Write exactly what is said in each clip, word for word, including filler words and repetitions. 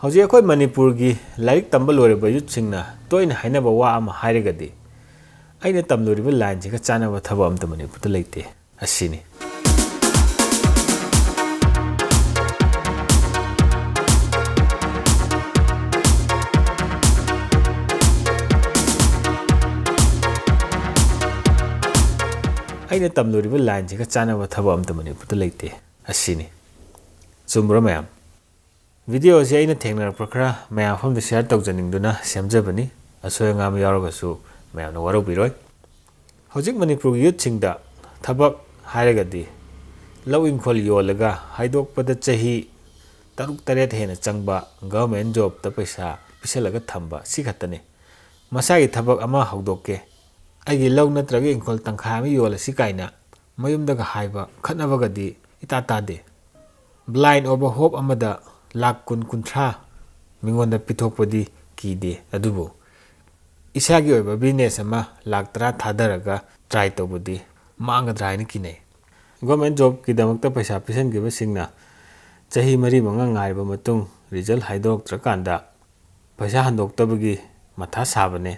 ꯍꯧꯖꯤꯛ ꯑꯩꯈꯣꯏ ꯃꯅꯤꯄꯨꯔꯒꯤ ꯂꯥꯏꯔꯤꯛ ꯇꯝꯕ ꯂꯣꯏꯔꯕ ꯌꯨꯠꯁꯤꯡꯅ ꯇꯣꯏꯅ ꯍꯥꯏꯅꯕ ꯋꯥ ꯑꯃ ꯍꯥꯏꯔꯒꯗꯤ, "ꯑꯩꯅ ꯇꯝꯂꯨꯔꯤꯕ ꯂꯥꯏꯟꯁꯤꯒ ꯆꯥꯟꯅꯕ ꯊꯕꯛ ꯑꯝꯇ ꯃꯅꯤꯄꯨꯔꯗ ꯂꯩꯇꯦ" ꯑꯁꯤꯅꯤ꯫ "ꯑꯩꯅ ꯇꯝꯂꯨꯔꯤꯕ ꯂꯥꯏꯟꯁꯤꯒ ꯆꯥꯟꯅꯕ ꯊꯕꯛ ꯑꯝꯇ ꯃꯅꯤꯄꯨꯔꯗ ꯂꯩꯇꯦ" ꯑꯁꯤꯅꯤ꯫ ꯆꯨꯝꯕ꯭ꯔꯥ ꯃꯌꯥꯝ? ꯚꯤꯗꯤꯑꯣ ꯑꯁꯤ ꯑꯩꯅ ꯊꯦꯡꯅꯔꯛꯄ ꯈꯔ ꯃꯌꯥꯝ ꯃꯐꯝꯗ ꯁꯤꯌꯔ ꯇꯧꯖꯅꯤꯡꯗꯨꯅ ꯁꯦꯝꯖꯕꯅꯤ꯫ ꯑꯁꯣꯏ ꯑꯉꯥꯝ ꯌꯥꯎꯔꯒꯁꯨ ꯃꯌꯥꯝꯅ ꯋꯥꯔꯧꯕꯤꯔꯣꯏ꯫ ꯍꯧꯖꯤꯛ ꯃꯅꯤꯄꯨꯔꯒꯤ ꯌꯨꯠꯁꯤꯡꯗ ꯊꯕꯛ ꯍꯥꯏꯔꯒꯗꯤ ꯂꯧ ꯏꯪꯈꯣꯜ ꯌꯣꯜꯂꯒ ꯍꯥꯏꯗꯣꯛꯄꯗ ꯆꯍꯤ ꯇꯔꯨꯛ ꯇꯔꯦꯠ ꯍꯦꯟꯅ ꯆꯪꯕ ꯒꯚꯔꯟꯃꯦꯟ ꯖꯣꯕꯇ ꯄꯩꯁꯥ ꯄꯤꯁꯜꯂꯒ ꯊꯝꯕ ꯁꯤ ꯈꯛꯇꯅꯤ꯫ ꯃꯁꯥꯒꯤ ꯊꯕꯛ ꯑꯃ ꯍꯧꯗꯣꯛꯀꯦ, ꯑꯩꯒꯤ ꯂꯧ ꯅꯠꯇ꯭ꯔꯒ ꯏꯪꯈꯣꯜ ꯇꯪꯈꯥꯏ ꯑꯃ ꯌꯣꯜꯂꯁꯤ ꯀꯥꯏꯅ ꯃꯌꯨꯝꯗꯒ ꯍꯥꯏꯕ ꯈꯠꯅꯕꯒꯗꯤ ꯏꯇꯥ ꯇꯥꯗꯦ꯫ Blind of a hope ꯑꯃꯗ ꯂꯥꯛ ꯀꯨꯟ ꯀꯨꯟꯊ꯭ꯔꯥ ꯃꯤꯉꯣꯟꯗ ꯄꯤꯊꯣꯛꯄꯗꯤ ꯀꯤꯗꯦ, ꯑꯗꯨꯕꯨ ꯏꯁꯥꯒꯤ ꯑꯣꯏꯕ ꯕꯤꯖꯤꯅꯦꯁ ꯑꯃ ꯂꯥꯛ ꯇꯔꯥ ꯊꯥꯗꯔꯒ ꯇ꯭ꯔꯥꯏ ꯇꯧꯕꯗꯤ ꯃꯥꯡꯒꯗ꯭ꯔꯥ ꯍꯥꯏꯅ ꯀꯤꯅꯩ꯫ ꯒꯣꯔꯃꯦꯟ ꯖꯣꯕꯀꯤꯗꯃꯛꯇ ꯄꯩꯁꯥ ꯄꯤꯁꯤꯟꯈꯤꯕꯁꯤꯡꯅ ꯆꯍꯤ ꯃꯔꯤ ꯃꯉꯥ ꯉꯥꯏꯔꯕ ꯃꯇꯨꯡ ꯔꯤꯖꯜ ꯍꯥꯏꯗꯣꯔꯛꯇ꯭ꯔꯀꯥꯟꯗ ꯄꯩꯁꯥ ꯍꯟꯗꯣꯛꯇꯕꯒꯤ ꯃꯊꯥ ꯁꯥꯕꯅꯦ,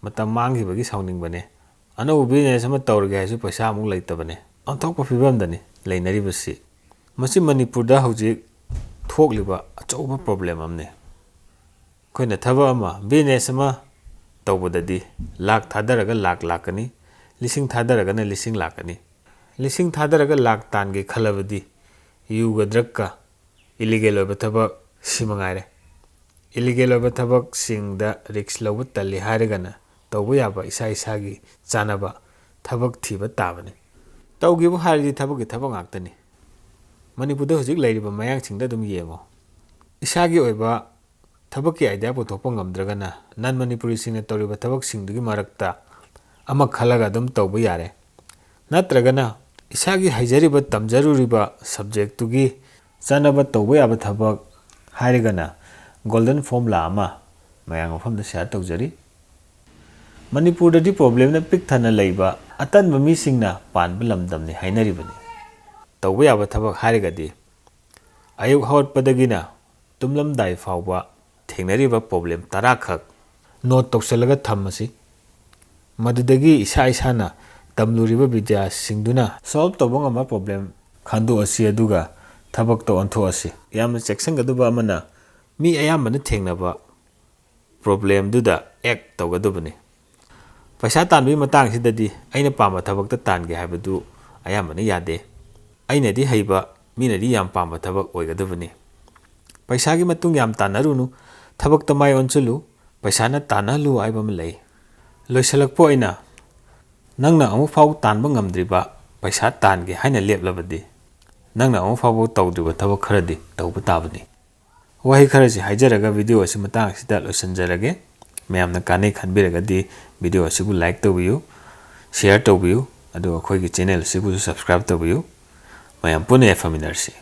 ꯃꯇꯝ ꯃꯥꯡꯈꯤꯕꯒꯤ ꯁꯥꯎꯅꯤꯡꯕꯅꯦ꯫ ꯑꯅꯧꯕ ꯕꯤꯖꯤꯅꯦꯁ ꯑꯃ ꯇꯧꯔꯒꯦ ꯍꯥꯏꯔꯁꯨ ꯄꯩꯁꯥ ꯑꯃꯨꯛ ꯂꯩꯇꯕꯅꯦ꯫ ꯑꯣꯟꯊꯣꯛꯄ ꯐꯤꯕꯝꯗꯅꯤ ꯂꯩꯅꯔꯤꯕꯁꯤ꯫ ꯃꯁꯤ ꯃꯅꯤꯄꯨꯔꯗ ꯍꯧꯖꯤꯛ ꯊꯣꯛꯂꯤꯕ ꯑꯆꯧꯕ ꯄ꯭ꯔꯣꯕ꯭ꯂꯦꯝ ꯑꯃꯅꯤ꯫ ꯑꯩꯈꯣꯏꯅ ꯊꯕꯛ ꯑꯃ, ꯕꯤꯖꯤꯅꯦꯁ ꯑꯃ ꯇꯧꯕꯗꯗꯤ ꯂꯥꯛ ꯊꯥꯗꯔꯒ ꯂꯥꯛ ꯂꯥꯛꯀꯅꯤ, ꯂꯤꯁꯤꯡ ꯊꯥꯗꯔꯒꯅ ꯂꯤꯁꯤꯡ ꯂꯥꯛꯀꯅꯤ꯫ ꯂꯤꯁꯤꯡ ꯊꯥꯗꯔꯒ ꯂꯥꯛ ꯇꯥꯟꯒꯦ ꯈꯜꯂꯕꯗꯤ ꯌꯨꯒ ꯗ꯭ꯔꯒꯀ ꯏꯂꯤꯒꯦꯜ ꯑꯣꯏꯕ ꯊꯕꯛ ꯁꯤ ꯃꯉꯥꯏꯔꯦ꯫ ꯏꯂꯤꯒꯦꯜ ꯑꯣꯏꯕ ꯊꯕꯛꯁꯤꯡꯗ ꯔꯤꯛꯁ ꯂꯧꯕ ꯇꯜꯂꯤ ꯍꯥꯏꯔꯒꯅ ꯇꯧꯕ ꯌꯥꯕ ꯏꯁꯥ ꯏꯁꯥꯒꯤ ꯆꯥꯅꯕ ꯊꯕꯛ ꯊꯤꯕ ꯇꯥꯕꯅꯤ꯫ ꯇꯧꯒꯦꯕꯨ ꯍꯥꯏꯔꯗꯤ ꯊꯕꯛꯀꯤ ꯊꯕꯛ ꯉꯥꯛꯇꯅꯤ꯫ ꯃꯅꯤꯄꯨꯔꯗ ꯍꯧꯖꯤꯛ ꯂꯩꯔꯤꯕ ꯃꯌꯥꯡꯁꯤꯡꯗ ꯑꯗꯨꯝ ꯌꯦꯡꯉꯣ꯫ ꯏꯁꯥꯒꯤ ꯑꯣꯏꯕ ꯊꯕꯛꯀꯤ ꯑꯥꯏꯗꯤꯌꯥ ꯄꯨꯊꯣꯛꯄ ꯉꯝꯗ꯭ꯔꯒꯅ ꯅꯟ ꯃꯅꯤꯄꯨꯔꯤꯁꯤꯡꯅ ꯇꯧꯔꯤꯕ ꯊꯕꯛꯁꯤꯡꯗꯨꯒꯤ ꯃꯔꯛꯇ ꯑꯃ ꯈꯜꯂꯒ ꯑꯗꯨꯝ ꯇꯧꯕ ꯌꯥꯔꯦ꯫ ꯅꯠꯇ꯭ꯔꯒꯅ ꯏꯁꯥꯒꯤ ꯍꯩꯖꯔꯤꯕ, ꯇꯝꯖꯔꯨꯔꯤꯕ ꯁꯕꯖꯦꯛꯇꯨꯒꯤ ꯆꯥꯅꯕ ꯇꯧꯕ ꯌꯥꯕ ꯊꯕꯛ ꯍꯥꯏꯔꯒꯅ ꯒꯣꯜꯗꯟ ꯐꯣꯔꯃꯨꯂꯥ ꯑꯃ ꯃꯌꯥꯝ ꯃꯐꯝꯗ ꯁꯤꯌꯥꯔ ꯇꯧꯖꯔꯤ꯫ ꯃꯅꯤꯄꯨꯔꯗꯗꯤ ꯄ꯭ꯔꯣꯕ꯭ꯂꯦꯝꯅ ꯄꯤꯛ ꯊꯟꯅ ꯂꯩꯕ ꯑꯇꯟꯕ ꯃꯤꯁꯤꯡꯅ ꯄꯥꯟꯕ ꯂꯝꯗꯝꯅꯤ ꯍꯥꯏꯅꯔꯤꯕꯅꯤ꯫ ꯇꯧꯕ ꯌꯥꯕ ꯊꯕꯛ ꯍꯥꯏꯔꯒꯗꯤ ꯑꯌꯨꯛ ꯍꯧꯒꯠꯄꯗꯒꯤꯅ ꯇꯨꯝꯂꯝꯗꯥꯏ ꯐꯥꯎꯕ ꯊꯦꯡꯅꯔꯤꯕ ꯄ꯭ꯔꯣꯕ꯭ꯂꯦꯝ ꯇꯔꯥꯈꯛ ꯅꯣꯠ ꯇꯧꯁꯤꯜꯂꯒ ꯊꯝꯃꯁꯤ꯫ ꯃꯗꯨꯗꯒꯤ ꯏꯁꯥ ꯏꯁꯥꯅ ꯇꯝꯂꯨꯔꯤꯕ ꯕꯤꯗ꯭ꯌꯥꯁꯤꯡꯗꯨꯅ ꯁꯣꯜꯕ ꯇꯧꯕ ꯉꯝꯕ ꯄ꯭ꯔꯣꯕ꯭ꯂꯦꯝ ꯈꯟꯗꯣꯛꯑꯁꯤ, ꯑꯗꯨꯒ ꯊꯕꯛꯇ ꯑꯣꯟꯊꯣꯛꯑꯁꯤ꯫ ꯌꯥꯝꯅ ꯆꯦꯛꯁꯤꯟꯒꯗꯕ ꯑꯃꯅ, ꯃꯤ ꯑꯌꯥꯝꯕꯅ ꯊꯦꯡꯅꯕ ꯄ꯭ꯔꯣꯕ꯭ꯂꯦꯝꯗꯨꯗ ꯑꯦꯛ ꯇꯧꯒꯗꯕꯅꯤ꯫ ꯄꯩꯁꯥ ꯇꯥꯟꯕꯒꯤ ꯃꯇꯥꯡꯁꯤꯗꯗꯤ ꯑꯩꯅ ꯄꯥꯝꯕ ꯊꯕꯛꯇ ꯇꯥꯟꯒꯦ ꯍꯥꯏꯕꯗꯨ ꯑꯌꯥꯝꯕꯅ ꯌꯥꯗꯦ꯫ ꯑꯩꯅꯗꯤ ꯍꯩꯕ, ꯃꯤꯅꯗꯤ ꯌꯥꯝ ꯄꯥꯝꯕ ꯊꯕꯛ ꯑꯣꯏꯒꯗꯕꯅꯤ꯫ ꯄꯩꯁꯥꯒꯤ ꯃꯇꯨꯡ ꯌꯥꯝ ꯇꯥꯟꯅꯔꯨꯅꯨ, ꯊꯕꯛꯇ ꯃꯥꯏ ꯑꯣꯟꯁꯤꯜꯂꯨ, ꯄꯩꯁꯥꯅ ꯇꯥꯟꯅꯍꯜꯂꯨ ꯍꯥꯏꯕ ꯑꯃ ꯂꯩ꯫ ꯂꯣꯏꯁꯤꯜꯂꯛꯄ ꯑꯣꯏꯅ, ꯅꯪꯅ ꯑꯃꯨꯛ ꯐꯥꯎ ꯇꯥꯟꯕ ꯉꯝꯗ꯭ꯔꯤꯕ ꯄꯩꯁꯥ ꯇꯥꯟꯒꯦ ꯍꯥꯏꯅ ꯂꯦꯞꯂꯕꯗꯤ, ꯅꯪꯅ ꯑꯃꯨꯛ ꯐꯥꯎꯕ ꯇꯧꯗ꯭ꯔꯤꯕ ꯊꯕꯛ ꯈꯔꯗꯤ ꯇꯧꯕ ꯇꯥꯕꯅꯤ꯫ ꯋꯥꯍꯩ ꯈꯔꯁꯤ ꯍꯥꯏꯖꯔꯒ ꯚꯤꯗꯤꯑꯣ ꯑꯁꯤ ꯃꯇꯥꯡ ꯑꯁꯤꯗ ꯂꯣꯏꯁꯤꯟꯖꯔꯒꯦ꯫ ꯃꯌꯥꯝꯅ ꯀꯥꯟꯅꯩ ꯈꯟꯕꯤꯔꯒꯗꯤ ꯚꯤꯗꯤꯑꯣ ꯑꯁꯤꯕꯨ ꯂꯥꯏꯛ ꯇꯧꯕꯤꯌꯨ, ꯁꯤꯌꯔ ꯇꯧꯕꯤꯌꯨ, ꯑꯗꯨꯒ ꯑꯩꯈꯣꯏꯒꯤ ꯆꯦꯅꯦꯜ ꯑꯁꯤꯕꯨꯁꯨ ꯁꯕꯁꯀ꯭ꯔꯥꯏꯕ ꯇꯧꯕꯤꯌꯨ꯫ ꯃꯌꯥꯝ ꯄꯨꯟꯅ ꯌꯥꯏꯐꯃꯤꯟꯅꯔꯁꯤ꯫